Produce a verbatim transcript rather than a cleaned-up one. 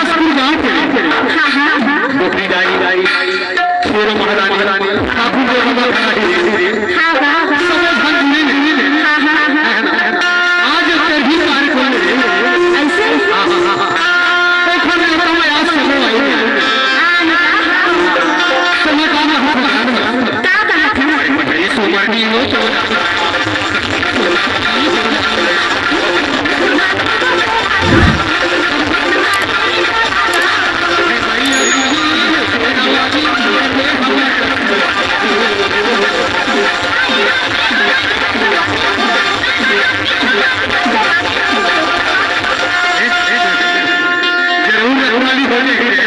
गांव के हाँ, हाँ, हाँ। डोकरी दाई, दाई, शेरो महारानी, ठाकुर देवता खड़ा है। हाँ, हाँ, हाँ। सब धन जुड़े हैं। हाँ, हाँ, हाँ। है ना, है ना? आज तेरही तारीख होले। ऐसे? हाँ, हाँ, हाँ, हाँ। तो फिर मैं तो मैं आज सुबह आई। हाँ, हाँ। तो मैं काम का कहा था? ये सोमवार की हो तो जरूर रखवाली हो जाए।